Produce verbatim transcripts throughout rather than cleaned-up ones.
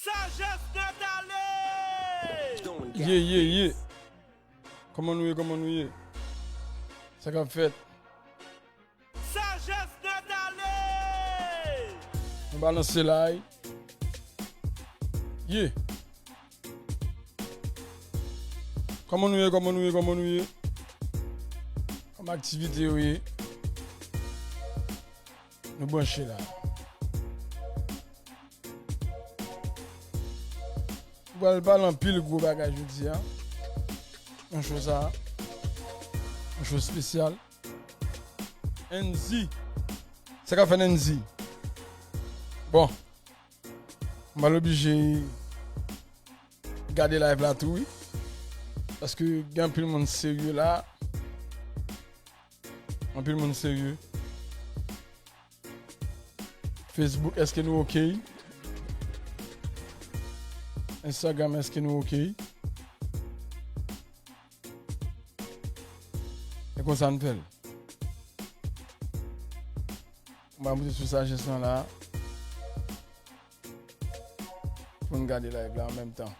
Sagesse nèt ale! Ye, ye, ye. Kòman nou ye, kòman nou ye? Sa k ap fèt? Sagesse nèt ale! Nou balanse la, wi. Ye. Kòman nou ye, kòman nou ye, kòman nou ye? Kòman aktivite yo ye? Nou branche la. Nou pral pale anpil gwo bagay jodi a. Nan show sa a. Yon show espesyal. Enzi. Sa k ap fèt Enzi? Bon. M pral oblije gade live la tou, wi. Paske gen anpil moun serye la. Anpil moun serye. Facebook, èske nou oke? Instagram, èske nou oke? E konsa n fè l. M va moute sou Sagesse lan la. Pou n gade live la an menm tan.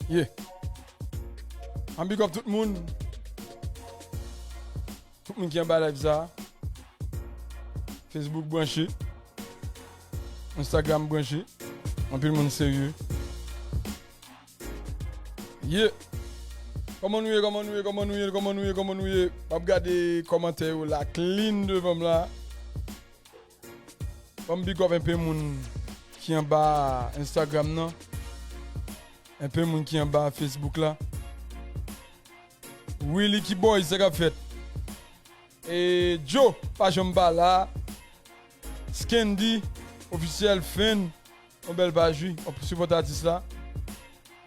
Yeah. An big up tout moun. Tout moun ki anba live sa. Facebook branche. Instagram branche. Anpil moun serye. Yeah. Kòman nou ye, kòman nou ye, kòman nou ye, kòman nou ye, kòman nou ye? M ap gade kòmantè yo la clean devan m la. Ban m big up enpe moun ki anba Instagram nan. Enpe moun ki anba Facebook la. Willy Kiboy, sa k ap fèt? E Joe, pa janm pa la. Scandy, Ofisyèl Fen, yon bèl paj wi, w ap sipòte atis la.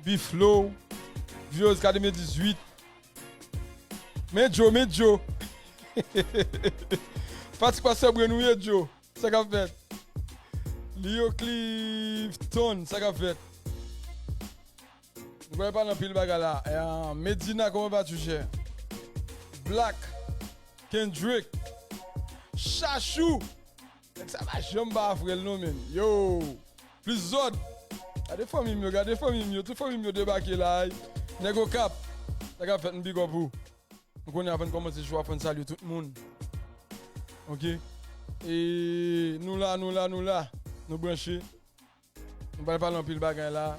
Biflo, Vyoz katrevendizuit. Men Joe, men Joe. Fatik pa sèbre nou ye Joe. Sa k ap fèt? Leo Clifton, sa k ap fèt? Nou pral pale anpil bagay la. Eh, Medina, comment vas-tu, cher? Black, Kendrick, Chachou. Nèg sa pa janm ba frè l non, men. Yo! Plis zòd. Gade fanmi m yo, gade fanmi m yo. Tout fanmi m yo debake la, ay. Nèg Okap. Sa k ap fèt, m big up ou. Nou konnen avan n kòmanse show a, fò n salye tout moun. Oke? E nou la, nou la, nou la. Nou branche. Nou pral pale anpil bagay la.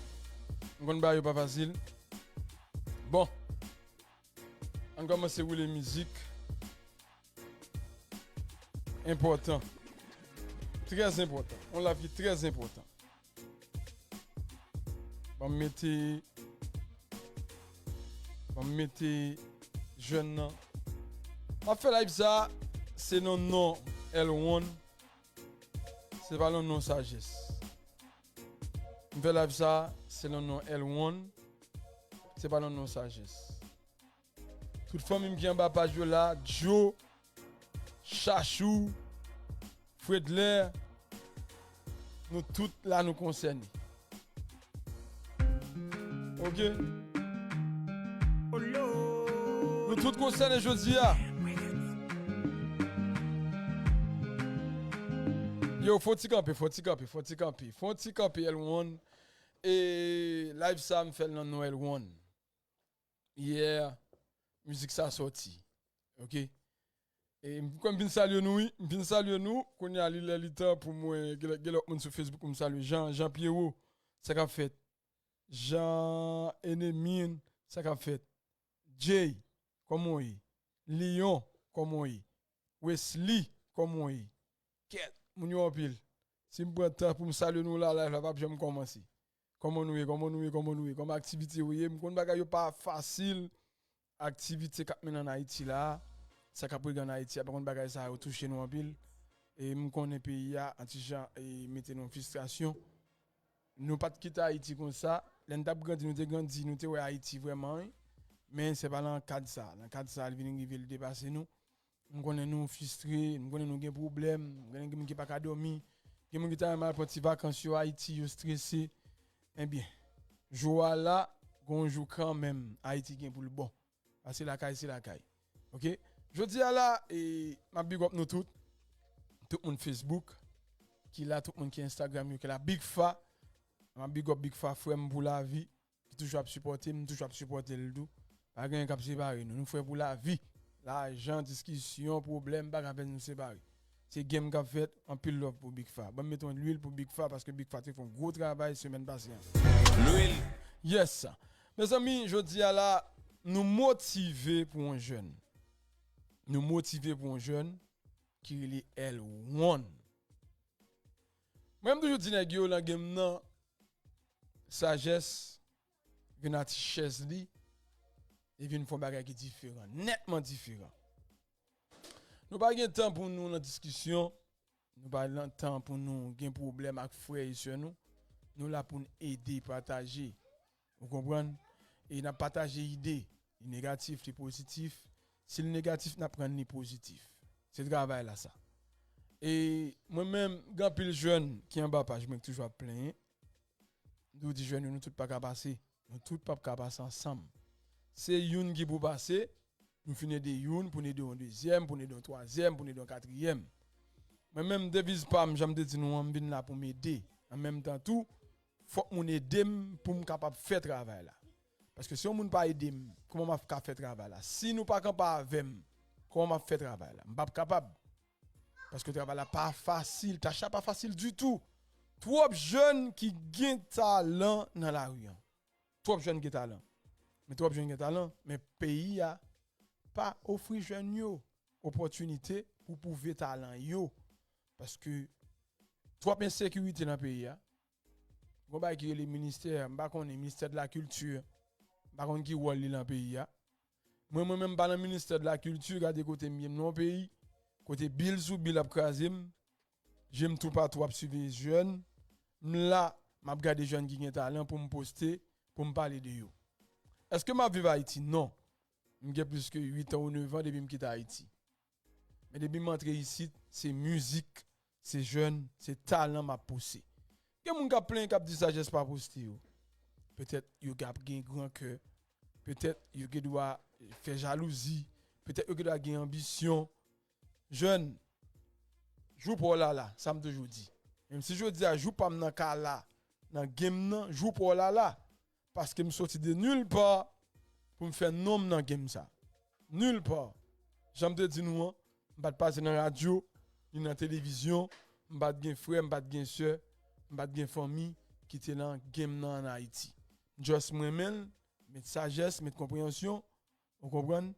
M konn bagay yo pa fasil. Bon. Ann kòmanse woule mizik. Enpòtan. Trè enpòtan. Yon live ki trè enpòtan. Ban m mete, ban m mete jèn nan. M ap fè live sa, se nan non L one. Se pa nan non Sagesse. M fè live sa, se nan non L one. Se pa nan non Sagesse. Tout fanmi m ki anba paj yo la, Joe, Chachou, Fredler, nou tout la nou konsène. Oke? Nou tout konsène jodi a. Yo, fò ti kanpe, fò ti kanpe, fò ti kanpe, fò ti kanpe, L one. E live sa, m fè l nan non L one. Yè, mizik sa sòti. Oke? E m kwè m fin salye nou, wi. M fin salye nou. Kounye a, li lè, li tan pou mwen, gen lè, gen lòt moun sou Facebook pou m salye. Jean, Jean Pierrot, sa k ap fèt? Jean Enemine, sa k ap fèt? Jay, kòman w ye? Leon, kòman w ye? Wesley, kòman w ye? Kèt, moun yo anpil. Si m pran tan pou m salye nou la, live la p ap janm kòmanse. Kòman nou ye, kòman nou ye, kòman nou ye? Kòman aktivite yo ye? M konn bagay yo pa fasil. Aktivite k ap mennen ann Ayiti la, sa k ap regle ann Ayiti a, pa konn bagay sa yo touche nou anpil. E m konnen peyi a, yon ti jan, e mete nou fristrasyon. Nou pa t kite Ayiti konsa. Lè n t ap grandi, nou te grandi, nou te wè Ayiti vrèman, wi. Men se pa nan kad sa. Nan kad sa, li vin rive, li depase nou. M konnen nou fristre, m konnen nou gen pwoblèm, m konnen gen moun ki pa ka dòmi. Gen moun ki ta renmen al pran ti vakans yo Ayiti, yo strese. Ebyen, jou a la, gon jou kanmenm, Ayiti gen pou l bon. Pase lakay, se lakay. Oke? Jodi a la, e, m ap big up nou tout. Tout moun Facebook. ki la, tout moun ki Instagram yo ki la. Big Fa, m ap big up Big Fa, frè m pou lavi, ki toujou ap sipòte m, m toujou ap sipòte l tou. Pa gen anyen k ap separe nou. Nou frè pou lavi. Lajan, diskisyon, pwoblèm, pa ka fè nou separe. Se game k ap fèt, anpil love pou Big Fa. Ban m mete yon lwil pou Big Fa, paske Big Fa te fè yon gwo travay semèn pase an. Lwil. Yes. Mezanmi, jodi a la, nou motive pou yon jèn. Nou motive pou yon jèn ki rele L one. Mwen, m toujou di nèg yo nan game nan, Sajès vin ati chèz li, li vin fè yon bagay ki diferan, nètman diferan. Nou pa gen tan pou nou nan diskisyon, nou pa gen tan pou nou gen pwoblèm ak frè e sè nou. Nou la pou n ede, pataje. Ou konprann? E n ap pataje ide. Li negatif, li pozitif. Si l negatif, n ap rann li pozitif. Se travay la sa. E mwen menm, gen anpil jèn ki anba paj mwen ki toujou ap plenyen. M toujou di jèn yo, nou tout pa ka pase. Nou tout p ap ka pase ansanm. Se youn ki pou pase, nou fin ede youn, pou n ede yon dezyèm, pou n ede yon twazyèm, pou n ede yon katriyèm. Mwen menm, deviz pa m, jan m te di nou an, m vin la pou m ede. An menm tan tou, fòk moun ede m pou m kapab fè travay la. Paske si yon moun pa ede m, kòman m ap ka fè travay la? Si nou pa kanpe avè m, kòman m ap fè travay la? M p ap kapab. Paske travay la pa fasil, tach la pa fasil ditou. Twòp jèn ki gen talan nan lari an. Twòp jèn gen talan. Men twòp jèn gen talan, men peyi a pa ofri jèn yo opòtinite pou pwouve talan yo. Paske twòp ensekirite nan peyi a. Gon bagay ki rele ministè, m pa konnen, ministè de la kilti. M pa konn ki wòl li nan peyi a. Mwen, mwen menm, m pa nan ministè de la kilti, gade kote m ye, m nan yon peyi kote bil sou bil ap kraze m, je m toupatou ap swive jèn, m la, m ap gade jèn ki gen talan pou m poste, pou m pale de yo. Èske m ap viv Ayiti? Non. M gen plis ke uit an ou nèf an depi m kite Ayiti. Men depi m antre isit, se mizik, se jèn, se talan m ap pouse. Gen moun k ap plenyen, k ap di Sajès pa poste yo. Petèt yo ap gen gran kè. Petèt yo gen dwa fè jalouzi. Petèt yo gen dwa gen anbisyon. Jèn, jou pa w la la, sa m toujou di. Menm si jodi a jou pa m nan ka la, nan game nan, jou pa w la la. Paske m soti de nil pa pou m fè non m nan game sa. Nil pa. Jan m te di nou an, m pa t pase nan radyo, ni nan televizyon, m pa t gen frè, m pa t gen sè, m pa t gen fanmi ki te nan game nan ann Ayiti. Just mwen renmen l, met sajès, met konpreyansyon, ou konprann?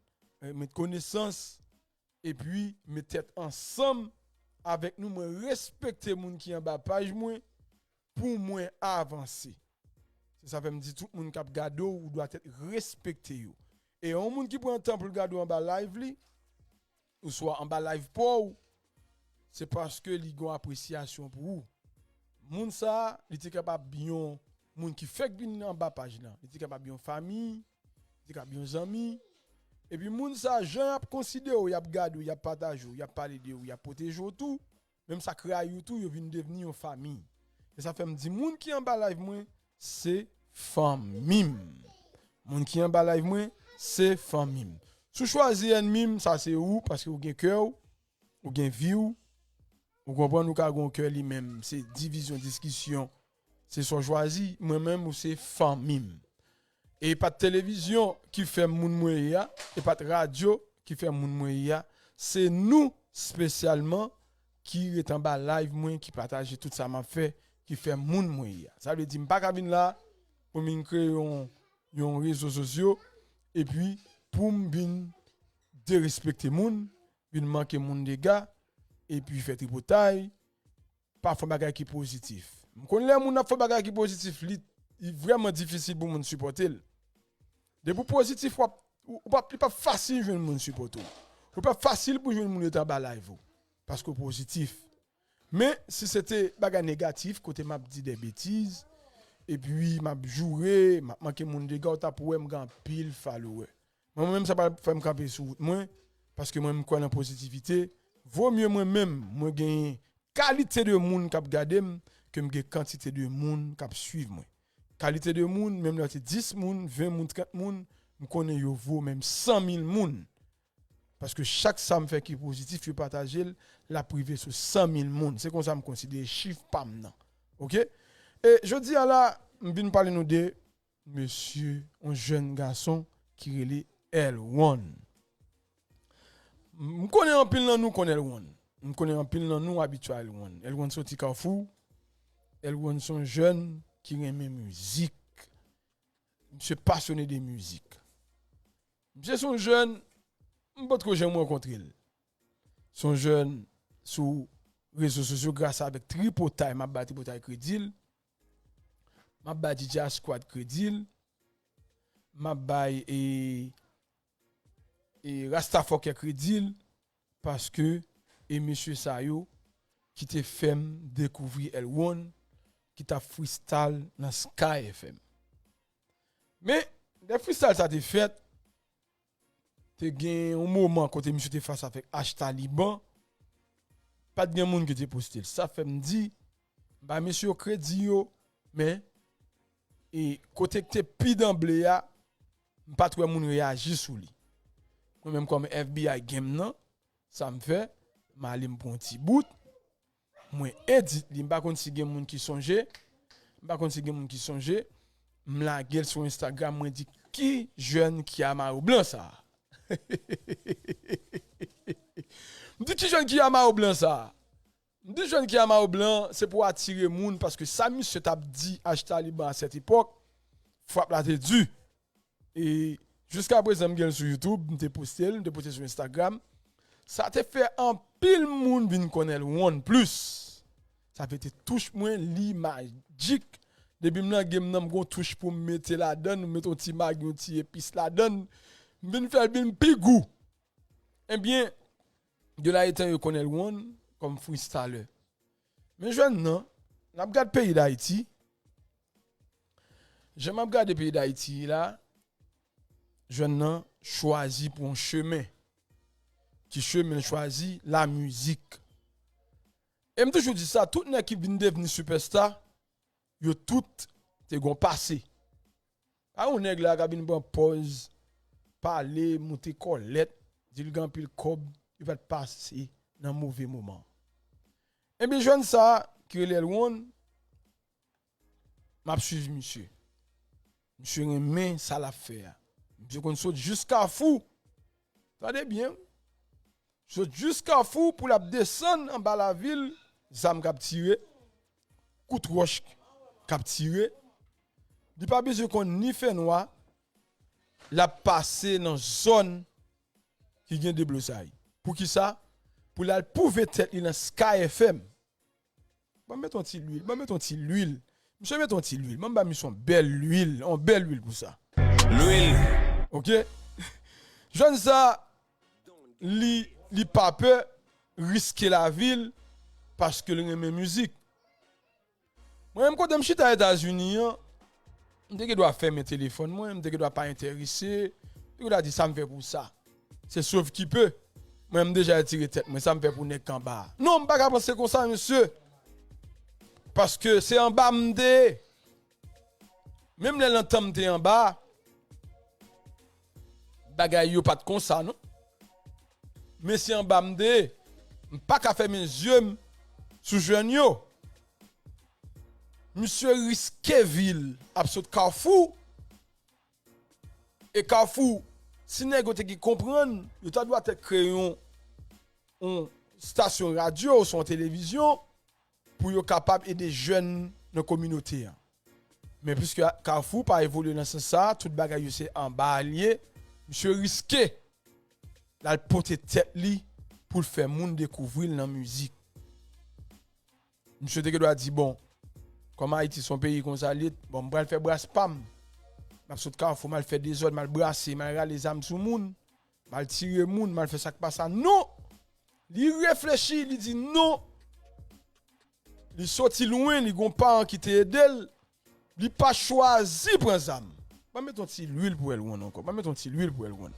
Eh, met konesans, epi met tèt ansanm avèk nou. Mwen respekte moun ki anba paj mwen pou mwen avanse. Se sa fè m di tout moun k ap gade w, ou dwa tèt respekte yo. E yon moun ki pran tan pou l gade w anba live li, oswa anba live pa w, se paske li gen yon apresyasyon pou ou. Moun sa a, li te kapab yon moun ki fèk vin anba paj lan. Li te kapab yon fanmi, li te kapab yon zanmi. Epi moun sa a, jan y ap konsidere w, y ap gade w, y ap pataje w, y ap pale de ou, y ap pwoteje w tou, menm sa k rayi w tou, yo vin devni yon fanmi. E sa fè m di, moun ki anba live mwen, se fanmi m. Moun ki anba live mwen, se fanmi m. Si w chwazi ènmi m, sa se ou, paske ou gen kè w, ou gen vi w, ou konprann, ou ka gen yon kè li menm. Se divizyon, diskisyon, se sa w chwazi. Mwen menm, ou se fanmi m. E pa t televizyon ki fè m moun mwen ye a, e pa t radyo ki fè m moun mwen ye a. Se nou, espesyalman, ki ret anba live mwen, ki pataje tout sa m ap fè, ki fè m moun mwen ye a. Sa vle di, m pa ka vin la pou m vin kreye yon, yon rezo sosyo, epi pou m vin derespekte moun, vin manke moun dega, epi fè tripotay, pa fè bagay ki pozitif. M konn lè moun ap fè bagay ki pozitif, li, li vrèman difisil pou moun sipòte l. Depi w pozitif, w ap, ou, ou p ap, li p ap fasil jwenn moun sipòte w. Ou p ap fasil pou jwenn moun ret anba live ou. Paske w pozitif. Men, si se te bagay negatif, kote m ap di de betiz, epi m ap joure, m ap manke moun dega, ou t ap wè m gen anpil follower. Mwen menm, sa pral fè m kanpe sou wout mwen, paske mwen, m kwè nan pozitivite. Vo mye mwen menm, mwen gen kalite de moun k ap gade m, ke m gen kantite de moun k ap swiv mwen. Kalite de moun, menm lè se dis moun, ven moun, trant moun, m konnen yo vo menm san mil moun. Paske chak sa m fè ki pozitif, yo pataje l, l ap rive sou san mil moun. Se konsa m konsidere chif pa m nan. Oke? E jodi a la, m vin pale nou de mesye, yon jèn gason ki rele Elwon. M konnen anpil nan nou konn Elwon. M konnen anpil nan nou abitye a Elwon. Elwon soti Kafou. Elwon se yon jèn ki renmen mizik. Misye pasyone de mizik. Misye se yon jèn, m potko janm rankontre l. Se yon jèn sou rezo sosyo gras avèk Tripotay, m ap bay Tripotay kredi l. M ap bay D J Squad kredi l. M ap bay e, e Rasta Fucker kredi l. Paske e mesye sa yo ki te fè m dekouvri Elwon ki t ap freestyle nan Sky F M. Men, lè freestyle sa te fèt, te gen yon moman kote misye te fas avèk H Taliban, pa t gen moun ki te poste l. Sa fè m di, m ba mesye yo kredi yo, men e kote k te pi danble a, m pa t wè moun reyaji sou li. Mwen menm kòm F B I game nan, sa m fè, m ale m pran yon ti bout, mwen edit li, m pa konn si gen moun ki sonje, m pa konn si gen moun ki sonje, m lage l sou Instagram, mwen di, "Ki jèn ki a mayo blan sa a?" M di, "Ki jèn ki a mayo blan sa a?" M di, "Jèn ki a mayo blan, se pou atire moun, paske sa misye t ap di H Taliban a sèt epòk, frap la te di." E jiska prezan, m gen l sou YouTube, m te poste l, m te poste sou Instagram. Sa te fè anpil moun vin konn Elwon plis. Sa fè te touch mwen, li majik. Depi m nan game nan, m gon touch pou m mete ladann, m mete yon ti magi, yon ti epis ladann. M vin fè l vin pi gou. Ebyen, de la etan yo konn Elwon kòm freestyler. Men jèn nan, n ap gad peyi Dayiti. Jan m ap gade peyi Dayiti la, jèn nan chwazi pran yon chemen. Ki chemen l chwazi? Lamizik. E m toujou di sa, tout nèg ki vin devni sipèsta, yo tout te gon pase. Pa yon nèg la k ap vin pran pòz, pale, moute kòlèt, di l gen anpil kòb, li pa t pase nan move moman. Ebyen, jèn sa a, ki rele Elwon, m ap swiv misye. Misye renmen sa l ap fè a. Misye konn sot jis Kafou. Tande byen. Sot jis Kafou pou l ap desann anba lavil, zam k ap tire, kout wòch k ap tire. Li pa bezwen konn ni fènwa, l ap pase nan zòn ki gen deblozay. Poukisa? Pou l al pwouve tèt li nan Sky F M. Ban m met yon ti lwil, ban m met yon ti lwil. Misye met yon ti lwil, ban m ba misye yon bèl lwil, yon bèl lwil pou sa. Lwil. Oke? Jèn sa, li, li pa pè riske lavi l paske l renmen mizik. Mwen menm kote m chita Etazini an, m te gen dwa fèmen telefòn mwen, m te gen dwa pa enterese, m te gen dwa di sa m fè pou sa. Se sov ki pe. Mwen m deja retire tèt mwen, sa m fè pou nèg k anba a? Non, m pa ka panse konsa, mesye. Paske se anba m te ye. Menm lè lontan m te anba a, bagay yo pa t konsa, non. Men se anba m te ye. M pa ka fèmen zye m sou jèn yo. Misye riske vi l ap sot Kafou. E Kafou, si nèg yo te gen konprann, yo ta dwa tèt kreye yon, yon stasyon radyo oswa yon televizyon pou yo kapab ede jèn nan kominote a. Men piske Kafou pa evolye nan sans sa, tout bagay yo se anba a l ye, misye riske l al pote tèt li pou l fè moun dekouvri l nan mizik. Misye te gen dwa di, bon, kòm Ayiti se yon peyi konsa l ye, bon, m pral fè bras pa m. M ap sot Kafou, m al fè dezòd, m al brase, m al rale zam sou moun, m al tire moun, m al fè sa k pa sa. Non! Li reflechi, li di non. Li soti lwen, li gon paran ki te ede l. Li pa chwazi pran zam. Ban m met yon ti lwil pou Elwon ankò. Ban m met yon ti lwil pou Elwon.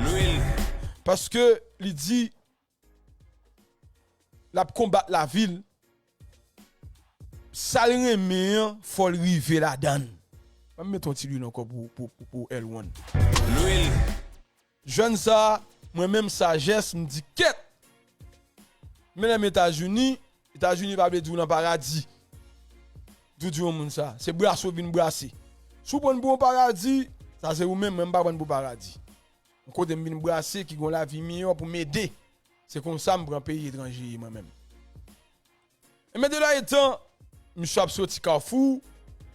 Lwil. Paske li di l ap konbat lavi l. Sa l renmen an, fò l rive ladan l. Ban m met yon ti lwil ankò pou, pou, pou, pou Elwon. Lwil. Jèn sa a, Mwen menm Sajès, m di kèt. Men lè m Etazini, Etazini pa vle di w nan paradi. Tou di yon moun sa, se brase w vin brase. Si w pran pou yon paradi, sa se ou menm, mwen m pa pran pou paradi. Yon kote m vin brase ki gon lavi miyò pou m ede. Se konsa m pran peyi etranje mwen menm. Ebyen, de la etan, misye ap soti Kafou,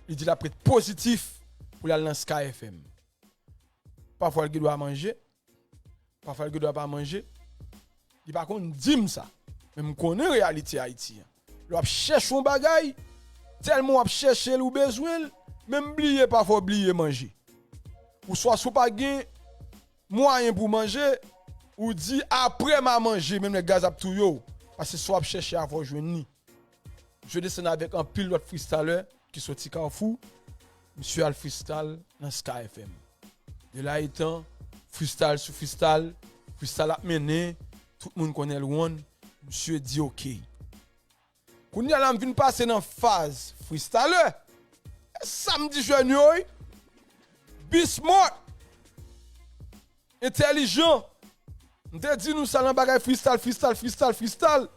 li di l ap ret pozitif pou l al nan Sky F M. Pafwa l gen dwa manje, pafwa l gen dwa pa manje. Li pa konn di m sa. Men m konnen reyalite Ayiti an. Lè w ap chèche yon bagay, tèlman w ap chèche l, ou bezwen l, menm bliye, pafwa w bliye manje. Oswa si w pa gen mwayen pou manje, ou di, "Apre m a manje," menm lè gaz ap touye w. Paske sa w ap chèche a, fò w jwenn li. Misye desann avèk anpil lòt freestyler ki soti Kafou. Misye al freestyle nan Sky F M. De la etan, freestyle sou freestyle, freestyle ap mennen, tout moun konnen L one, misye di oke. Kounye a la m vin pase nan faz freestyler. E sa m di jèn yo, wi. Be smart. Entèlijan. M te di nou sa nan bagay freestyle, freestyle, freestyle, freestyle.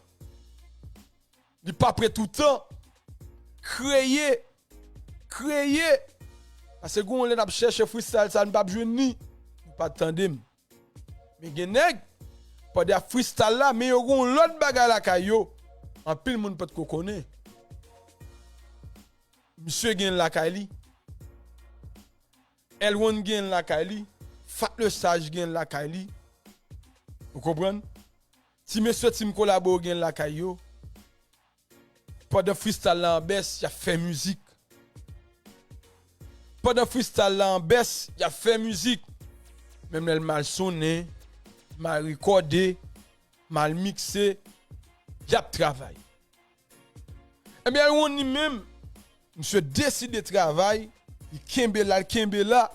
Li pa prè toutan. Kreye. Kreye. Paske gon lè n ap chèche freestyle sa, n p ap jwenn li. Nou pa t tande m. Men gen nèg, pandan y ap freestyle la, men yo gon lòt bagay lakay yo. Anpil moun potko konnen. Misye gen l lakay li. L one gen l lakay li. Fat le Sage gen l lakay li. Ou konprann? Ti mesye, ti m kolabo gen l lakay yo. Pandan freestyle la an bès, y ap fè mizik. Pandan freestyle la an bès, y ap fè mizik. Menm lè l mal sonnen, mal rekòde, mal mikse, y ap travay. Ebyen, L one li menm, misye deside travay, li kenbe la, li kenbe la.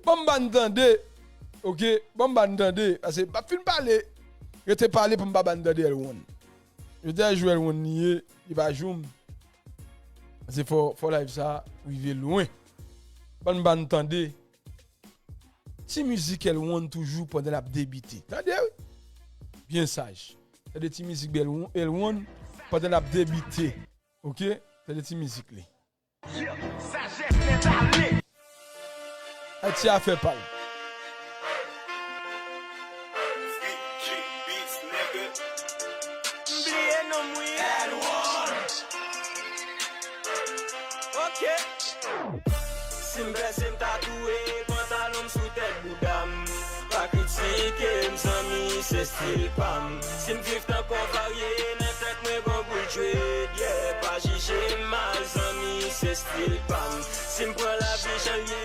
Ban m ba n tande, oke, ban m ba n tande, paske m ap fin pale, rete pale pou m pa ba n tande L one. Yo te jwe L one li ye, li pa jwenn. Se fò, fò live sa rive lwen. Ban n ba n tande. Ti mizik L one toujou pandan l ap debite. Tande wi. Byen saj. Tande ti mizik L one, L one pandan l ap debite. Oke? Tande ti mizik li. Ayiti a fè pa l. M bliye non m wi. L one. Ok. Si m pèse m tatouye pantalon m sou tèt bouda m. Pa kritike m zanmi, se stil pa m. Si m viv tankou varye nan tèt mwen gon boul dread, yeah. Pa jije m mal zanmi, se stil pa m. Si m pran lavi jan l ye,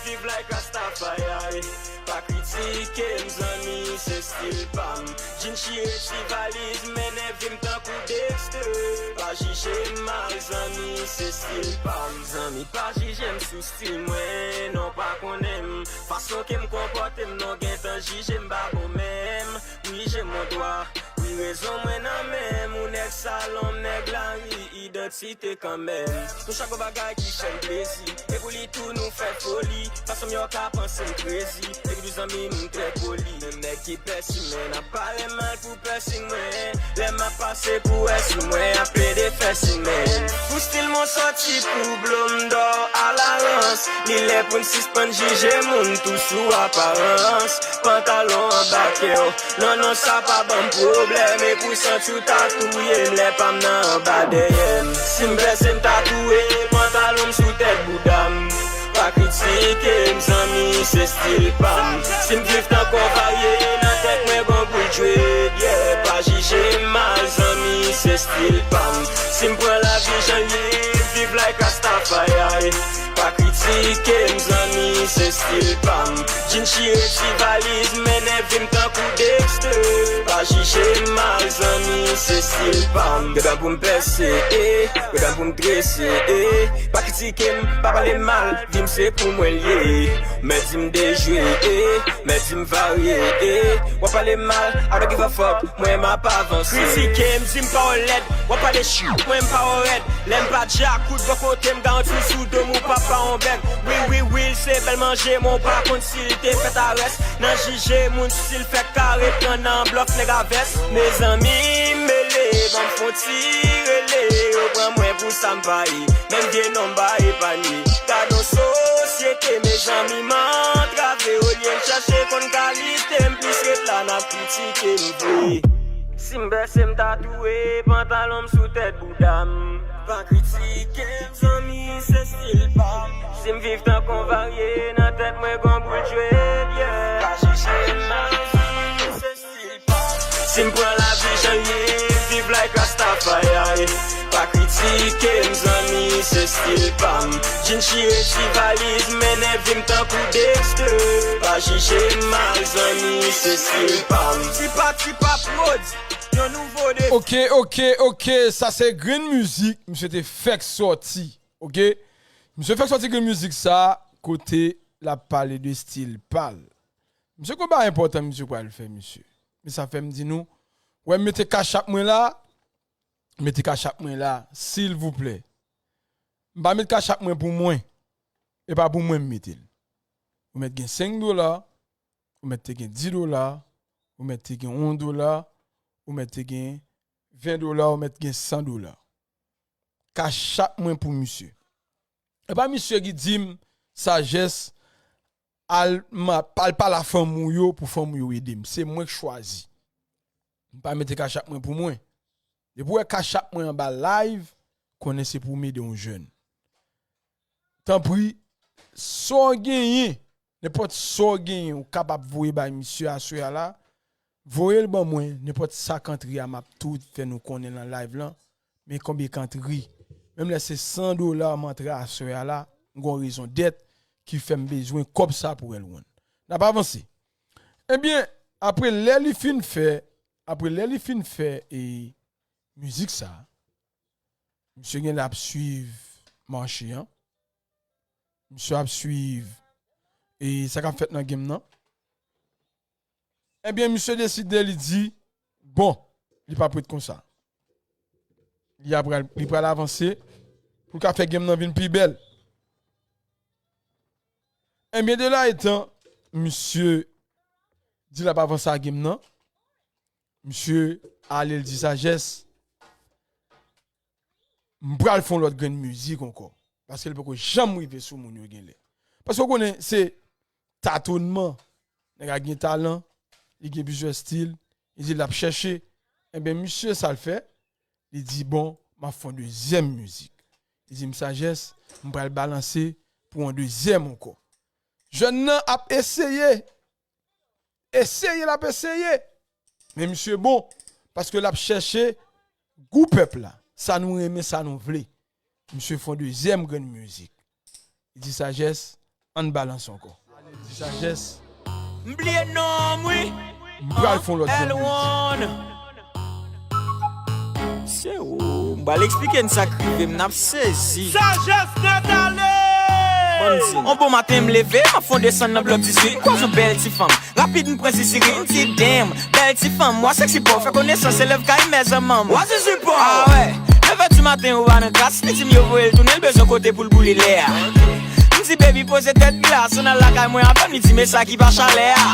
viv like Rastafari. Pa kritike m zanmi, se stil pa m. Jean chire ti valiz, mennen vi m tankou Dexter. Pa jije m mal zanmi, se stil pa m. Zanmi pa jije m sou stil mwen, non pa konnen m. Fason ke m konpòte m, non gentan jije m pa bon menm. Wi, j'ai mon droit. Wi, rezon mwen nan men m. Ou nèg salon, m nèg lari, idantite kanmenm. Nou chak gon bagay ki fè n plezi. E pou li tou nou fè foli. Fason m yo ka panse m crazy. E pou zanmi m trè poli. Menm nèg ki pèsi men ap pale mal pou piercing mwen. Lè m ap pase pou wè si mwen ap plede fè simen. Pou stil mwen sòti pou blo m dò a la rans. Li lè pou n sispann jije moun tou sou aparans. Pantalon anba kè w. Non, non, sa pa ban m pwoblèm. E pou santi w tatouye m lè pa m nan anba dèyè m. Si m pèse m tatouye pantalon m sou tèt bouda m. Pa kritike m zanmi, se stil pa m. Si m viv tankou varye nan tèt mwen gon boul dread, yeah. Pa jije m mal zanmi, se stil pa m. Si m pran lavi jan l ye, viv like Rastafari. Pa kritike m zanmi, se stil pa m. Jean chire ti valiz, mennen vi m tankou Dexter. Pa jije m mal zanmi, se stil pa m. Gentan pou m pèse, eh, gentan pou m drese, eh. Pa kritike m, pa pale mal, di m se pou mwen l ye. Mèt di m dejwe, eh, mèt di m varye, eh. W ap pale mal, I don't give a fuck, mwen m ap avanse. Kritike m, di m pawòl lèd, w ap pale shit, mwen m pawòl rèd. Lè m pa djakout bò kote m, garanti w sou do m ou p ap pa yon bèg. Wi, wi, wi, l se bèl manje, men w pa konn si l te fèt a rès. Nan jije moun si l fèk kare, pran nan blòf nèg a vès. Mezanmi, m mele, ban m fon ti rele. Yo pran mwen pou sa m pa ye, menm vye non m pa epanye. Gad yon sosyete, mezanmi, m antrave. Olye m chèche konn kalite, m plis ret la n ap kritike m vre. Si m bèse m tatouye pantalon m sou tèt bouda m. Pa kritike m zanmi, se stil pa m. Si m viv tankou varye nan tèt mwen gon boul djwèt, yeah. Pa jije m mal zanmi, se stil pa m. Si m pran lavi jan l ye, viv like Rastafari. Pa kritike m zanmi, se stil pa m. Jean chire ti valiz, mennen vi m tankou Dexter. Pa jije m mal zanmi, se stil pa m. Tipa Tipa Prod, yon nouvo defi. Ok, ok, ok, sa se grenn mizik misye te fèk sòti, ok? Misye fèk sòti grenn mizik sa, kote l ap pale de stil pa l. Misye gon bagay enpòtan misye pral fè, misye. Men sa fè m di nou, wè m mete Cash App mwen la, mete Cash App mwen la, silvouplè. M pa met Cash App mwen pou mwen. E pa pou mwen m mete l. Ou mèt gen senk dola, ou mèt te gen dis dola, ou mèt te gen yon dola, ou mèt te gen ven dola, ou mèt gen san dola. Cash App mwen pou misye. E pa misye ki di m, Sajès, al, ma, al pale a fanmi w yo pou fanmi w yo ede m. Se mwen k chwazi. M pa mete Cash App mwen pou mwen. Depi w wè Cash App mwen anba live, konnen se pou m ede yon jèn. Tanpri, sa w genyen, nenpòt sa w genyen, ou kapab voye bay misye aswè a la, voye l ban mwen, nenpòt sa k antre a, m ap tou fè nou konnen nan live lan, men konbyen k antre. Menm lè se san dola m antre aswè a la, m gon rezon dèt ki fè m bezwen kòb sa pou L one. N ap avanse. Ebyen, apre lè li fin fè, apre lè li fin fè, e, mizik sa, misye genlè ap swiv mache an. Misye ap swiv, e, sa k ap fèt nan game nan. Ebyen, misye deside, li di, bon, li p ap ret konsa. Li ap pral, li pral avanse pou l ka fè game nan vin pi bèl. Ebyen, de la etan, misye di l ap avanse a game nan. Misye ale, l di Sajès, m pral fè yon lòt grenn mizik ankò. Paske l poko janm rive sou moun yo genlè. Paske w konnen, se tatonman. Nèg la gen talan, li gen plizyè stil, li di l ap chèche. Ebyen, misye, sa l fè, li di, bon, m ap fè yon dezyèm mizik. Li di m, Sajès, m pral balanse pou yon dezyèm ankò. Jèn nan ap eseye, eseye, l ap eseye. Men misye bon, paske l ap chèche gou pèp la. Sa nou renmen, sa nou vle. Misye fè yon dezyèm grenn mizik. Li di Sajès, ann balanse ankò. Li di Sajès. M bliye non m, wi. M pral fè yon lòt grenn mizik. Se ou, m pral eksplike n sa k rive m, n ap sezi. Sajès nèt ale! Ban m di n. On bon maten m leve, m ap fè yon desann nan blòk dizuit, m kwaze yon bèl ti fanm. Rapid m pran ziziri, m di damn, bèl ti fanm, wa seksi paw, fè konesans, elèv kay mè zanmanm. Wa zizi paw! Ah wè, nèv è di maten ou pa nan klas, li di m yo voye l tounen, l bezwen kote pou l boule lè a. M di baby poze tèt glas, ann al lakay mwen avè m, li di men sa ki pa chalè a.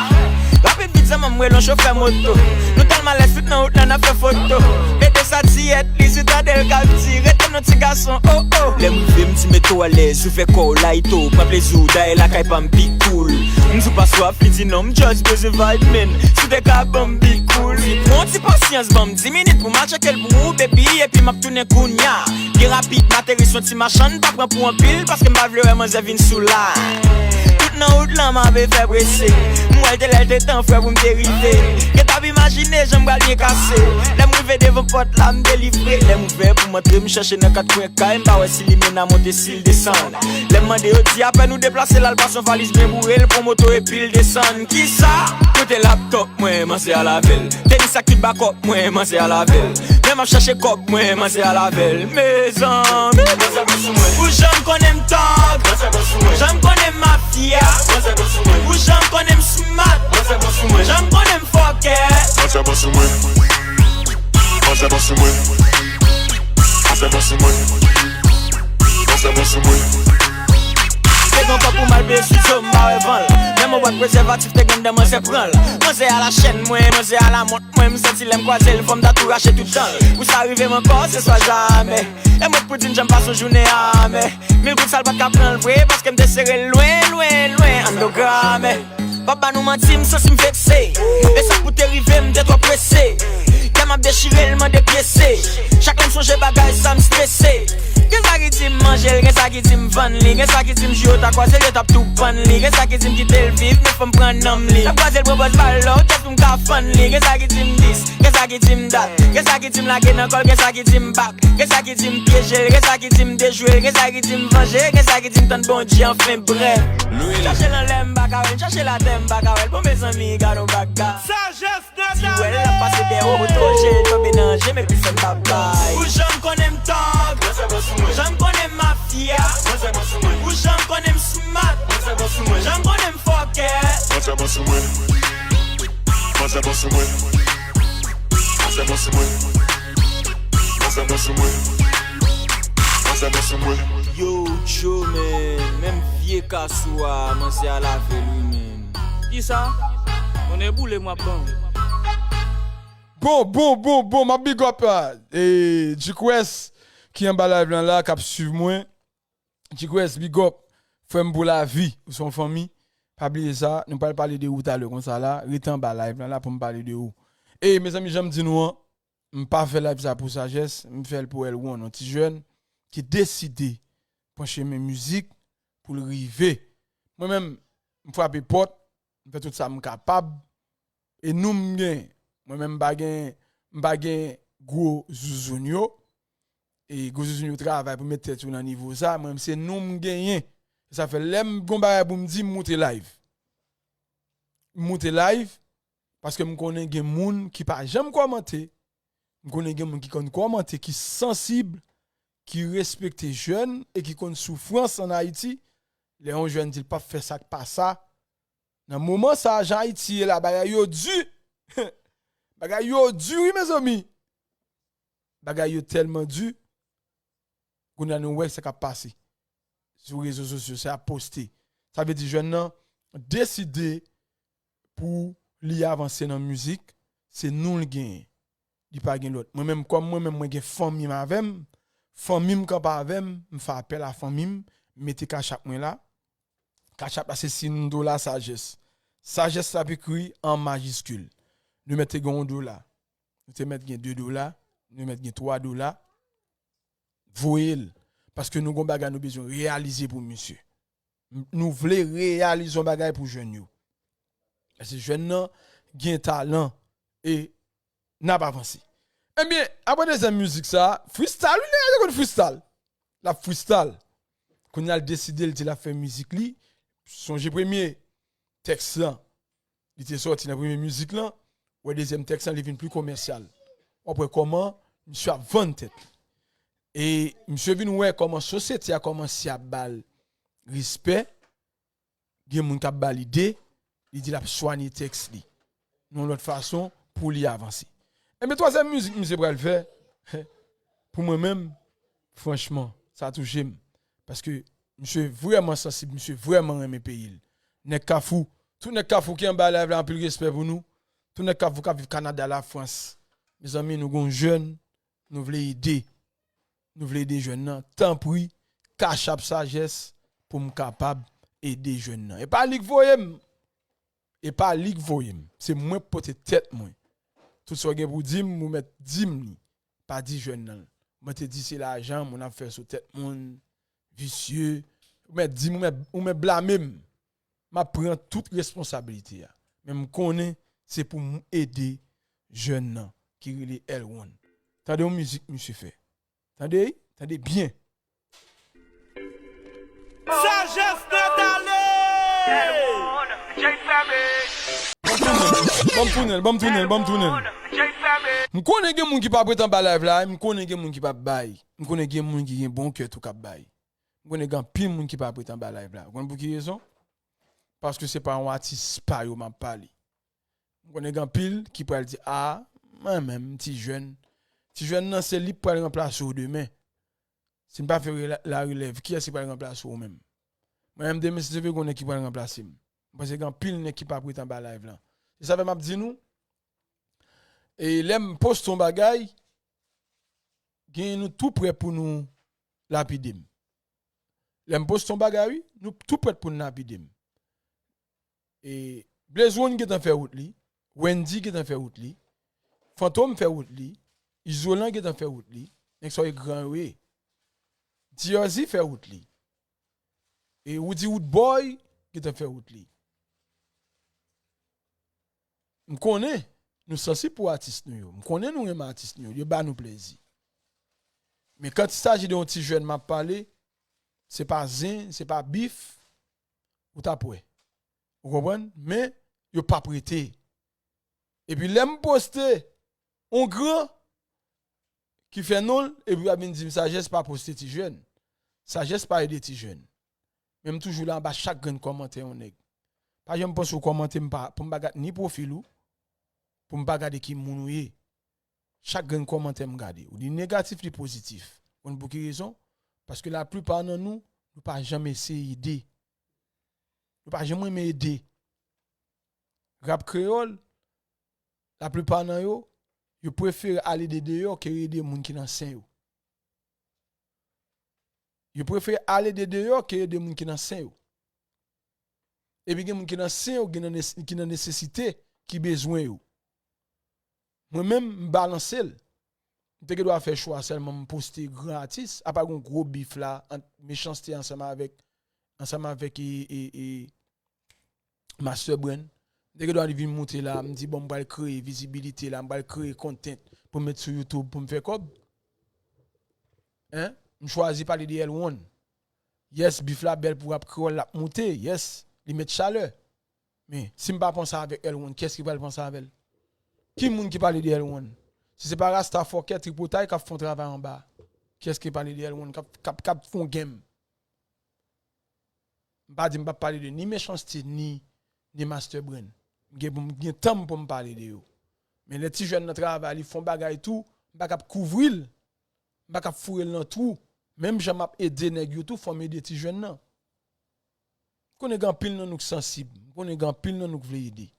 Rapid vit zanmanm, m rele yon chofè moto. Nou tèlman alèz tout nan wout la n ap fè foto. Mete sa ti yèt, li sou tande l k ap di rete non ti gason, oh oh. Lè m rive m di mete w alèz, ouvè kò w, layite w, pran plezi w, dayè lakay pa m pi cool. M di w pa swaf, li di non, m just bezwen vibe, man. Si w te ka ban m big cool. Pran yon ti pasyans, ban m dis minit pou m a tcheke l pou ou, baby, epi m ap tounen kounya. Byen rapid, m ateri sou yon ti machann, pa pran pou anpil, paske m pa vle wè manzè vin sou la. Tout nan wout lan, m ap fè prese. M wè l te lè l te tan frè pou m te rive. Gen t ap imajine jan m pral byen kase. Lè m rive devan pòt la, m delivre. Lè m ouvè pou m antre, m chèche nan kat kwen kay, m pa wè si limena monte, si l desann. Lè m mande yo di apèn ou deplase la, l pase yon valiz byen boure, l pran moto epi l desann. Kisa? Kote laptop mwen, manzè al avè l. Tenis ak tout bakòp mwen, manzè al avè l. Men m ap chache kòb mwen, manzè al avè l. Mezanmi. Ou janm konnen m thug. Ou janm konnen m mafya. Ou janm konnen m smart. Ou janm konnen m fucker. Manzè bon sou mwen. Manzè bon sou mwen. Manzè bon sou mwen. Manzè bon sou mwen. Yon kòp pou m al peye studio, m pa wè van l. Menm yon bwat prezèvatif te gen anndan, manzè pran l. Manzè a la chèn mwen, manzè a la mont mwen, m santi lè m kwaze l, fò m ta tou rache tout dan l. Pou sa rive m ankò, se swa jamè. E mwen k pou di n jan m pase yon jounen amè. Mil goud sa l pa t ka pran l vre, paske m te sere l lwen, lwen, lwen, anndan gramè. P ap ba nou manti, m santi m vekse. E sa k pou te rive, m te twò prese. Kè m ap dechire l, mande pyese. Chak lè m sonje bagay sa, m strese. Gen sa ki di m manje l, gen sa ki di m vann li, gen sa ki di m jou yo ta kwaze l, yo t ap tou pann li. Gen sa ki di m kite l viv, men fò m pran nanm li. N ap kwaze l, pran pòz ba l lòt, jès pou m ka fann li. Gen sa ki di m dis, gen sa ki di m dat, gen sa ki di m lage nan kò l, gen sa ki di m bak. Gen sa ki di m pyeje l, gen sa ki di m dejwe l, gen sa ki di m vanje, gen sa ki di m tann Bondye, anfen brèf. Chache l anlè m pa ka wè l, chache l atè m pa ka wè l, bon mezanmi gad on bagay. Sajès nan tale. Di wè l ap pase dèyè w, moto je l tonbe nan je m epi fè m babay. Ou janm konnen m tòg, jan m konnen m mafya. Ou janm konnen m smat, jan m konnen m fòkè. Manzè bon sou mwen. Manzè bon sou mwen. Manzè bon sou mwen. Manzè bon sou mwen. Manzè bon sou mwen. Yo, Joe, man, menm vye kasou a, manzè a lave l wi, man. Kisa? Konnen boule m ap ban w. Bon, bon, bon, bon, m ap big up, euh, eh, G-Quest ki anba live lan la, k ap swiv mwen. G-Quest, big up. Frè m pou lavi, ou se yon fanmi. Pa bliye sa, nou pral pale de ou talè konsa la. Rete anba live lan la pou m pale de ou. E, mezanmi, jan m di nou an, m pa fè live sa pou Sajès, m fè l pou Elwon, yon ti jèn ki deside pran chemen mizik pou l rive. Mwen menm, m frape pòt, m fè tout sa m kapab. E nou m gen, mwen menm m pa gen, m pa gen gwo zouzoun yo. E gwo zouzoun yo travay pou met tèt yo nan nivo sa, mwen menm se nou m genyen. Sa fè lè m gon bagay pou m di, m moute live. M moute live, paske m konnen gen moun ki pa janm kòmante, m konnen gen moun ki konn kòmante, ki sansib, ki respekte jèn e ki konn soufrans ann Ayiti. Lè yon jèn di l p ap fè sa k pa sa, nan moman sa a, jan Ayiti ye la, bagay yo di. Bagay yo di wi, mezanmi. Bagay yo tèlman di. Kounye a nou wè sa k ap pase sou rezo sosyo, sa y ap poste. Sa vle di jèn nan deside pou li avanse nan mizik, se nou l genyen. Li pa gen lòt. Mwen menm, kòm mwen menm, mwen gen fanmi m avè m, fanmi m kanpe avè m, m fè apèl a fanmi m, m mete Cash App mwen la. Cash App la se Sindola Sajès. Sajès la ap ekri an majiskil. Nou mèt te gen yon dola. Nou te mèt gen de dola. Nou mèt gen twa dola. Voye l. Paske nou gon bagay nou bezwen reyalize pou misye. M-, nou vle reyalize yon bagay pou jèn yo. Paske jèn nan gen talan e n ap avanse. Ebyen, apre dezyèm mizik sa, freestyle, wi, nèg yo konn freestyle. L ap freestyle. Kounye a l deside, l di l ap fè mizik li. Sonje premye tèks lan, li te sòti nan premye mizik lan. Wè dezyèm tèks lan, li vin pli komèsyal. W ap wè kòman misye ap vann tèt li. E misye vin wè kòman sosyete a kòmanse ap ba l respè. Gen moun k ap ba l ide, li di l ap swanye tèks li nan yon lòt fason pou li avanse. Enben, twazyèm mizik misye pral fè, pou mwen menm, franchman, sa touche m. Paske misye vrèman sansib, misye vrèman renmen peyi l. Nèg Kafou, tout nèg Kafou ki anba live la, anpil respè pou nou. Tout nèg Kafou k ap viv Kanada, Lafrans. Mezanmi, nou gon jèn, nou vle ede. Nou vle ede jèn nan. Tanpri, Cash App Sajès pou m kapab ede jèn nan. E pa li k voye m. E pa li k voye m. Se mwen k pote tèt mwen. Tout sa w gen pou di m, ou mèt di m li. Pa di jèn nan. Mwen te di se lajan moun ap fè sou tèt moun. Visye. Ou mèt di m, ou mèt, ou mèt blame m. M ap pran tout responsabilite a. Men m konnen se pou m ede jèn nan ki rele Elwon. Tande yon mizik misye fè. Tande, tande byen. Sajès nan tale! Ban m tounen l, ban m tounen l, ban m tounen l. M konnen gen moun ki pa prete anba live la, m konnen gen moun ki pa bay. M konnen gen moun ki gen bon kè tou k ap bay. M konnen gen anpil moun ki pa prete anba live la. Ou konn pou ki rezon? Paske se pa yon atis pa yo m ap pale. M konnen gen anpil ki pral di, "A, mwen menm, m ti jèn." Ti jèn nan, se li k pral ranplase w demen. Si n pa fè rela-, larelèv, kiyès ki pral ranplase w menm? Mwen menm demen si Dye vle gen yon nèg ki pral ranplase m. Mwen panse gen anpil nèg ki p ap ret anba live lan. Se sa fè m ap di nou, e lè m poste yon bagay, gen nou tou prè pou nou lapide m. Lè m poste yon bagay, wi, nou tou prèt pou n lapide m. E Blaze One gentan fè wout li, Wendy gentan fè wout li, Fantom fè wout li, Izolan gentan fè wout li, nèg sa yo gran yo ye. D R Z fè wout li. E Roody Roodboy gentan fè wout li. M konnen nou sansib pou atis nou yo. M konnen nou renmen atis nou yo. Yo ba nou plezi. Men kan il s'agit de yon ti jèn m ap pale, se pa zen, se pa bif, ou t ap wè. Ou konprann? Men yo p ap rete. Epi lè m poste yon gran ki fè non l, epi y ap vin di m Sajès pa poste ti jèn. Sajès pa ede ti jèn. Men m toujou la anba chak grenn kòmantè yon nèg. Pa janm panse w kòmante m pa, pou m pa gad ni pwofil ou, pou m pa gade ki moun ou ye. Chak grenn kòmantè m gade. Ou li negatif, li pozitif. Konn pou ki rezon? Paske laplipa nan nou, nou pa janm eseye ede. Nou pa janm renmen ede. Rap kreyòl, laplipa nan yo, yo prefere al ede deyò ke ede moun ki nan sen yo. Yo prefere al ede deyò ke ede moun ki nan sen yo. Epi gen moun ki nan sen yo, ki nan nes-, ki nan nesesite, ki bezwen yo. Mwen menm, m balanse l. M te gen dwa fè chwa sèlman m poste gran atis, apa gen yon gwo bif la ant Mechanste ansanm avèk, ansanm avèk e, e, e, Master Brand. M te gen dwa li vin moute la, m di, bon, m pral kreye vizibilite la, m pral kreye content pou m met sou YouTube pou m fè kòb. Hein? M chwazi pale de L one. Yes, bif la bèl pou rap kreyòl, l ap moute. Yes, li met chalè. Men, si m pa panse avèk L one, kiyès ki pral panse avè l? Ki moun ki pale de L one? Si se pa Rasta Fòkè, Tripotay k ap fè yon travay anba, kiyès ki pale de L one k ap, k ap, k ap fè yon game? M pa di m p ap pale de ni Mechanste, ni, ni Master Brand. M gen pou m gen tan m pou m pale de yo. Men lè ti jèn nan travay, li fè yon bagay tou, m pa kab kouvri l. M pa kab foure l nan twou. Menm jan m ap ede nèg yo tou, fò m ede ti jèn nan. M konnen gen anpil nan nou k sansib. M konnen gen anpil nan nou k vle ede.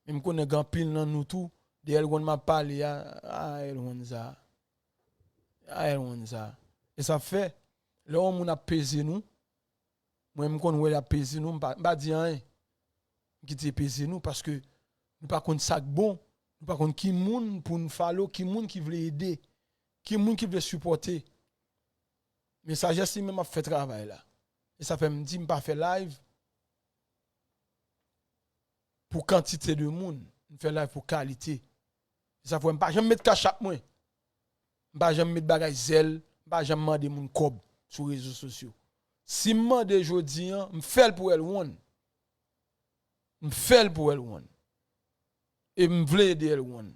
Men m konnen gen anpil nan nou tou, de L one m ap pale a, a L one sa. A L one sa. E sa fè, lè yon moun ap peze nou, mwen m konn wè l ap peze nou, m pa, m pa di anyen. M kite peze nou paske nou pa konn sa k bon, nou pa konn ki moun pou n follow, ki moun ki vle ede, ki moun ki vle sipòte. Men Sajès li menm ap fè travay la. E sa fè m di m pa fè live pou kantite de moun, m fè live pou kalite. E sa fè m pa janm met kachap mwen. M pa janm met bagay zèl, m pa janm mande moun kòb sou rezo sosyo. Si m mande jodi an, m fè l pou L one. M fè l pou L one. E m vle ede L one.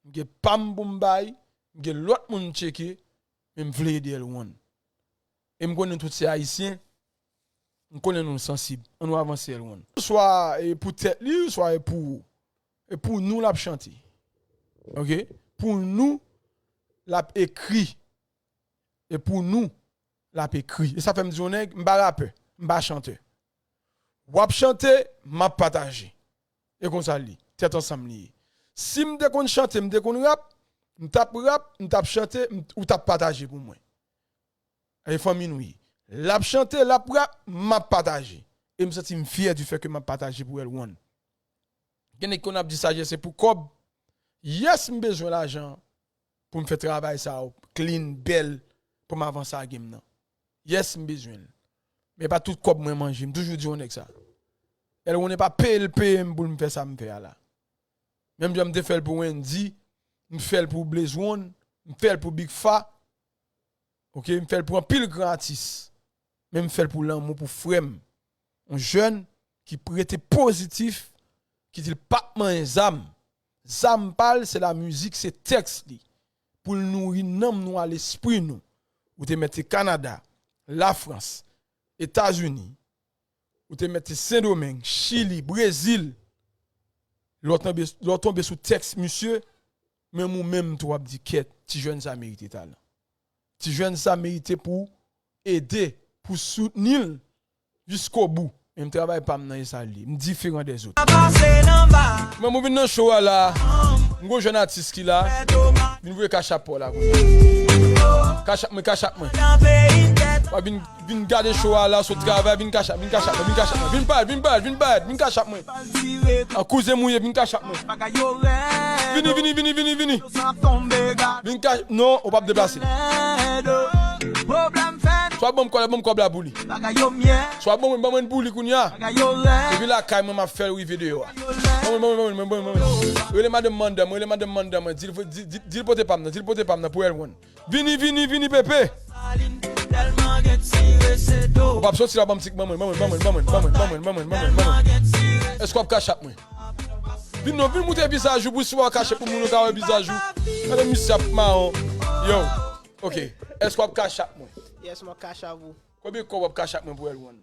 M gen pa m pou m bay, m gen lòt moun m tcheke, men m vle ede L one. E m konnen tout se Ayisyen, m konnen nou sansib. Ann nou avanse L one. Swa e pou tèt li, swa e pou, e pou nou l ap chante. Oke? Pou nou, l ap ekri. E pou nou, l ap ekri. E sa fè m di yon nèg, m pa rapè, m pa chantè. W ap chante, m ap pataje. E konsa l ye. Tèt ansanm li ye. Si m te konn chante, m te konn rap, m t ap rap, m t ap chante, m, ou t ap pataje pou mwen. E fanmi nou ye. L ap chante, l ap rap, m ap pataje. E m santi m fyè di fè ke m ap pataje pou L one. Gen nèg konn ap di Sajès se pou kòb. Yes, m bezwen lajan pou m fè travay sa yo clean, bèl, pou m avanse a game nan. Yes, m bezwen l. Men pa tout kòb mwen manje, m toujou di yon nèg sa. L one pa peye l peye m pou l m fè sa m fè a la. Menm jan m te fè l pou Wendy, m fè l pou Blaze One, m fè l pou Big Fa. Oke, m fè l pou anpil gran atis. Men m fè l pou lanmou pou frè m. Yon jèn ki rete pozitif, ki di l p ap manyen zam. Zam pa l, se lamizik, se tèks li. Pou l nouri nanm nou a lespri nou. Ou te mete Kanada, Lafrans, Etazini, ou te mete Sendomeng, Chili, Brezil. Lè w tonbe, lè w tonbe sou tèks misye, menm ou menm tou w ap di kèt, ti jèn sa merite talan. Ti jèn sa merite pou ede, pou soutni l, Jiskobou. Men m travay pa m nan e sa l ye. M diferan dèzòt. Mwen, mwen vin nan show a la. M gon jèn atis ki la. Vin voye cash app la kounye a. Cash app mwen, cash app mwen. W ap vin, vin gade show a la, sot travay, vin cash app, vin cash app mwen, vin cash app mwen. Vin bay, vin bay, vin bay, vin cash app mwen. An kouzen mouye, vin cash app mwen. Vini, vini, vini, vini, vini. Vin cash, non, ou p ap deplase. Swa ban m kòb la, ban m kòb la pou li. Swa ban mwen, ban mwen pou li kounye a. Depi lakay mwen, m ap fè l rive deyò a. Ban mwen, ban mwen, ban mwen, ban mwen, ban mwen. Rele madanm mandan mwen, rele madanm mandan mwen. Di l, di, di, di l pote pa m nan, di l pote pa m nan pou L one. Vini, vini, vini, pepe. Ou p ap soti la, ban m tik, ban mwen, ban mwen, ban mwen. Èske w ap cash app mwen? Vin non, vin moutre vizaj ou pou si w a kache pou moun yo ka wè vizaj ou. Gade misye ap mawon. Yo, ok. Èske w ap cash app mwen? Yes, mwen cash app ou. Konbyen kòb w ap cash app mwen pou L one?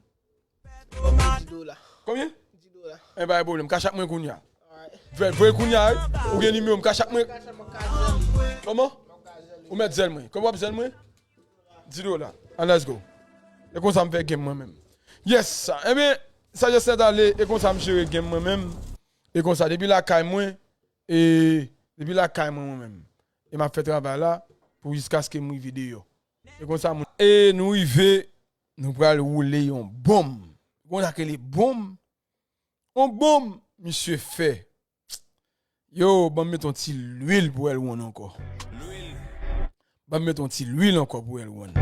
Di dola. Konbyen? Di dola. Enben, pa gen pwoblèm. Cash app mwen kounye a. Alright. Voye, voye kounye a, wi. Ou gen nimewo m, cash app mwen. Cash app mwen ka zèl. Kòman? Ou mèt zèl mwen. Kòman w ap zèl mwen? Di dola. An, let's go. E konsa m fè game mwen menm. Yes. Enben, sa jès nèt ale, e konsa m jere game mwen menm. E konsa, depi lakay mwen, e depi lakay mwen, mwen menm. E m ap fè travay la pou jiskaske m rive deyò. E konsa, moun. E nou rive, nou pral woule yon bonm. Konn sa k rele bonm? Yon bonm, misye fè. Yo, ban m met yon ti lwil pou L one ankò. Ban m met yon ti lwil ankò pou L one.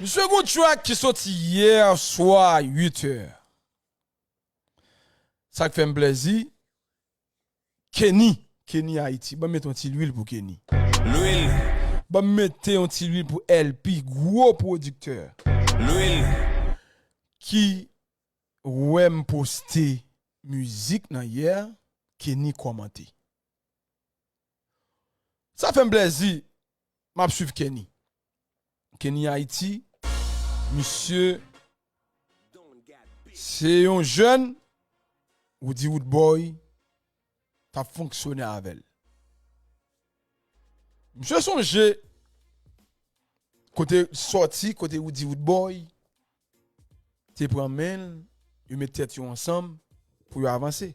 Misye gon track ki soti yè swa uit è. Sa k fè m plèzi, Kenny, Kenny Haiti. Ban m met yon ti lwil pou Kenny. Ban m mete yon ti lwil pou L P, gwo pwodiktè. Ki wè m poste mizik nan yè, Kenny kòmante. Sa fè m plèzi, m ap swiv Kenny. Kenny Haiti, misye se yon jèn, Roody Roodboy t ap fonksyone avè l. Misye sonje kote sòti, kote Roody Roodboy te pran men l, yo met tèt yo ansanm pou yo avanse.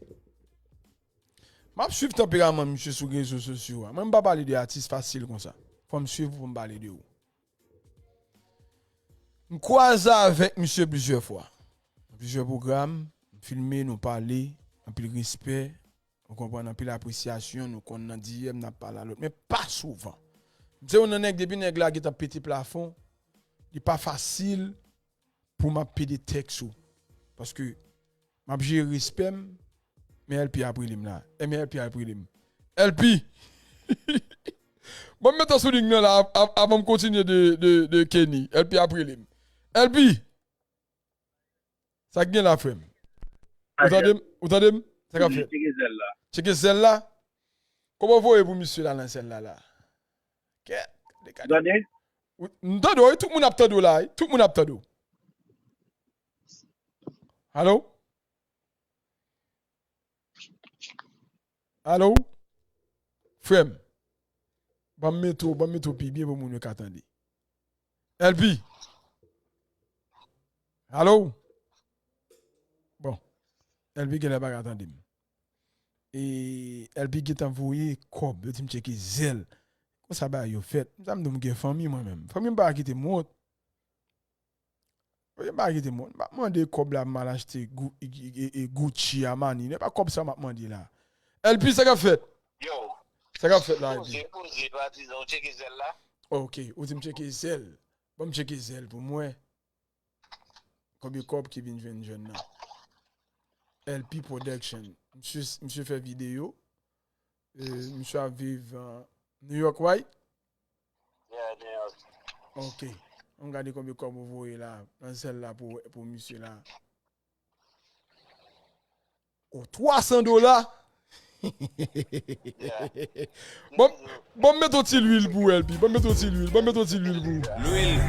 M ap swiv tanperaman misye sou rezo sosyo a. Mwen, m pa pale de atis fasil konsa. Fò m swiv ou pou m pale de ou. M kwaze avèk misye plizyè fwa. Nan plizyè pwogram, m filme, nou pale, anpil respè, ou konprann, anpil apresyasyon, nou konn nan D M, n ap pale a lòt, men pa souvan. M se youn nan nèg, depi nèg la gentan pete plafon, li pa fasil pou m ap pede tèks ou. Paske m ap jere respè m, men L P ap rele m la. E men L P ap rele m. L P! Ban m mete w sou liy nan la av- av- avan m kontinye de, de, de Kenny. L P ap rele m. L P! Sa k gen la, frè m? Ou tande m? Ou tande m? Sa k ap fèt? Tcheke zèl la. Tcheke zèl la? Kòman w voye pou misye la nan zèl la la? Kèt. Ou tande? Ou- M tande w, wi, tout moun ap tande w la, wi. Tout moun ap tande w. Alo? Alo? Frè m, ban m mete w, ban m mete w pi byen pou moun yo ka tande. L P? Alo? Bon. L P genlè pa ka tande m. E L P gentan voye kòb, yo di m tcheke zèl. Konsa bagay yo fèt. M sa m di w m gen fanmi mwen menm. Fanmi m pa kite m wont. Fanmi m pa kite m wont. M ap mande kòb la pou m al achte Gou- e- e- e- Gucci, Armani. Se pa kòb sa m ap mande la. L P, sa k ap fèt? Yo, Sa k ap fèt la, L P? Poze, poze, patizan, ou tcheke zèl la? Ok, ou di m tcheke zèl. Ban m tcheke zèl pou m wè konbyen kòb ki vin jwenn jèn nan. L P Production. Misye, misye fè videyo. Euh, misye ap viv euh, New York, right? Yeah, New York. Ok. Ann gade konbyen kòb ou voye la, nan zèl la pou, pou misye la. O, twa san dola? Yeah. Bon, bon, m met yon ti lwil pou ou, L P. Bon, m met yon ti lwil. Bon, m met yon ti lwil pou ou. Lwil.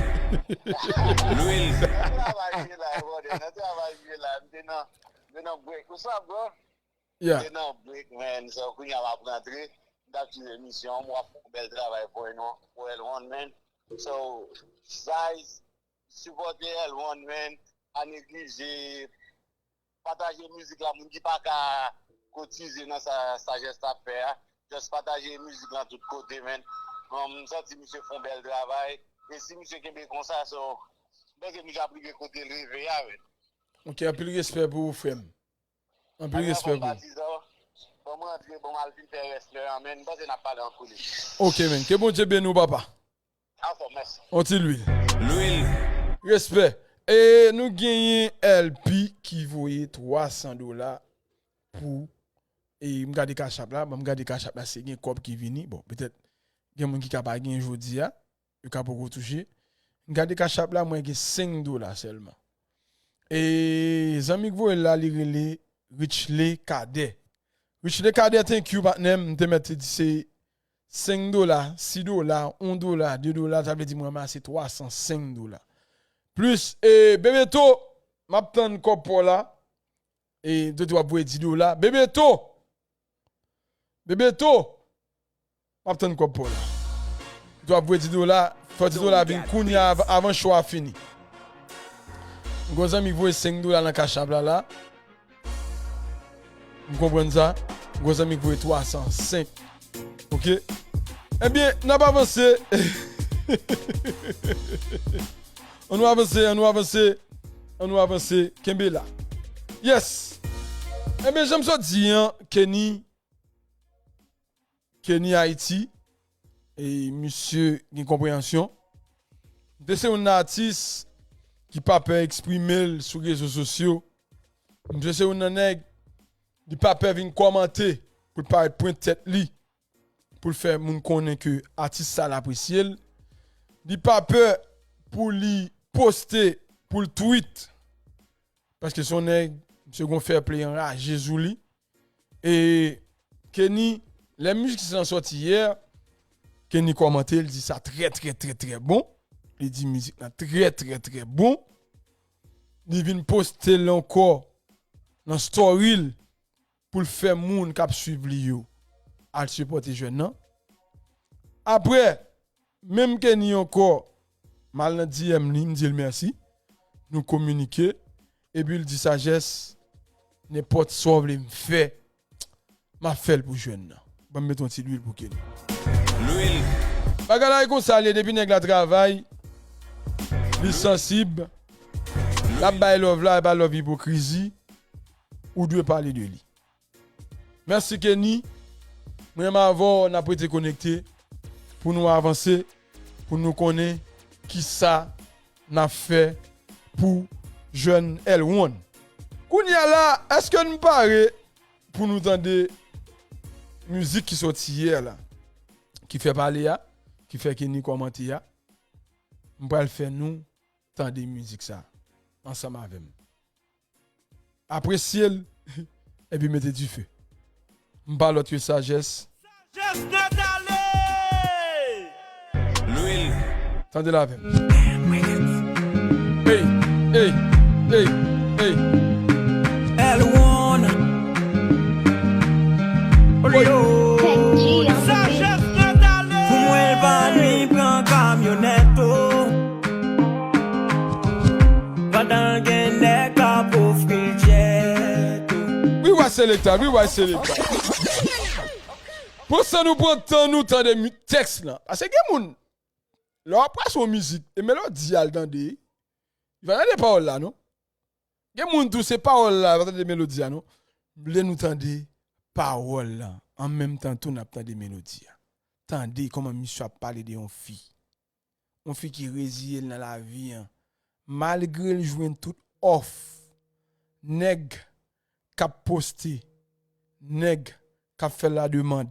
Lwil. Nan travay m ye la, brother. Nan travay m ye la. M te nan, m te nan break. Ou sa, bro? M Yeah. te nan break, man. So, kounye a m ap rantre. M t ap swiv emisyon an. M wè w ap fè yon bèl travay pou L one, man. So, guys, sipòte L one, man. Pa neglije pataje mizik la, moun ki pa ka kotize nan sa Sagesse ap fè a. Just pataje mizik lan tout kote, man. Bon, m santi misye fè yon bèl travay. E si misye kenbe konsa, so, m panse misye ap rive kote l reve a, man. Ok, anpil respè pou ou, frè m. Anpil respè pou ou. Bon, mwen antre, bon, m al fin fè rès lè an, men m panse n ap pale ankò. Ok, men. Ke Bondye beni w, papa. Anfòm, mèsi. On ti lwil. Lwil. Respè. E nou genyen L P ki voye twa san dola pou, e m gade Cash App la, bon, m gade Cash App la, se gen kòb ki vini. Bon, petèt, gen moun ki ka pa gen jodi a, yo ka poko touche. M gade Cash App la, mwen gen senk dola sèlman. E zanmi k voye l la, li rele Richley Cadet. Richley Cadet, thank you, patnè m. M te mèt te di se senk dola, sis dola, yon dola, de dola, sa vle di mwen ranmase twa san senk dola. Plis, e, Bebeto, m ap tann kòb pa w la. E, Bebeto ap voye dis dola. Bebeto! Bebeto! M ap tann kòb pa w la. Bebeto ap voye dis dola, fè dis dola vin kounye a av-, avan show a fini. M gon zanmi voye senk dola nan Cash App la, la. M konprann sa. M gon zanmi voye twa san senk. Ok? Ebyen, n ap avanse. Ann nou avanse, ann nou avanse, ann nou avanse. Kenbe la. Yes. Ebyen, jan m sot di an, Kenny, Kenny Haiti, e misye gen konpreyansyon. Misye se yon atis ki pa pè eksprime l sou rezo sosyo. Misye se yon nan nèg, li pa pè vin kòmante pou l parèt pwente tèt li, pou l fè moun konnen ke atis sa l apresye l. Li pa pè pou li poste, pou l tweet. Paske se yon nèg, misye gon fair play anraje sou li. E Kenny, lè mizik sa sòti yè, Kenny kòmante, li di sa trè, trè, trè, trè bon. Li di mizik lan trè, trè, trè bon. Li vin poste l ankò nan story l pou l fè moun k ap swiv li yo al sipòte jèn nan. Apre, menm Kenny ankò, m al nan D M li, m di l mèsi. Nou kominike. Epi l di Sagesse, nenpòt sa w vle m fè, m ap fè l pou jèn nan. Ban m met yon ti lwil pou Kenny. Lwil. Bagay la e konsa l ye, depi nèg la travay, li sansib, l ap bay love la, e pa love ipokrizi, ou dwe pale de li. Mèsi Kenny. Mwen menm avè w, n ap rete konekte pou nou avanse, pou nou konnen kisa n ap fè pou jèn L one. Kounye a la, èske n pare pou nou tande mizik ki sòti yè la, ki fè pale a, ki fè Kenny kòmante a? M pral fè nou tande mizik sa ansanm avè m. Apresye l, epi mete dife. M pa lòt ke Sagesse. Sagesse nèt ale! Lwil. Tande l avè m. Hey, hey, hey, hey. L one. Sagesse nèt ale! Pou mwen, l pa nwi pran kamyonèt, oh. Pandan l gen nèg k ap ofri l djèt, oh. Wi, wa selekta, wi, wa selekta. Pandan nou pran tan nou tande mi-, tèks lan. Paske gen moun, lè w ap pase yon mizik, e melodi a l tande, li pa tande pawòl la, non. Gen moun tou, se pawòl la, li pa tande melodi a, non. M vle nou tande pawòl la. An menm tan tou, n ap tande melodi a. Tande kòman misye ap pale de yon fi. Yon fi ki reziye l nan lavi an. Malgre l jwenn tout òf, nèg k ap poste, nèg k ap fè l lademann,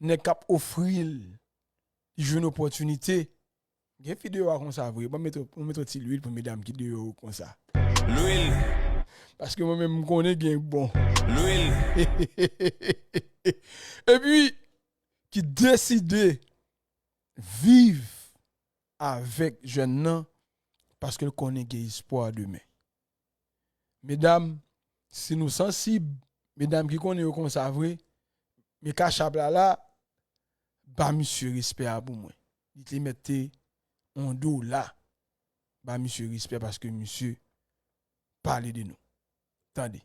nèg k ap ofri l, li jwenn opòtinite. Gen fi deyò a konsa vre. Bon, mete, mete yon ti lwil pou medam ki deyò yo konsa. Lwil. Paske mwen menm, m konnen gen bon. Lwil. Epi, ki deside viv avèk jèn nan, paske l konnen gen espwa demen. Medam, si nou sansib, medam ki konnen yo konsa vre, men Cash App la la, ba misye respè a pou mwen. Li te mèt te yon dola. Ba misye respè paske misye pale de nou. Tande.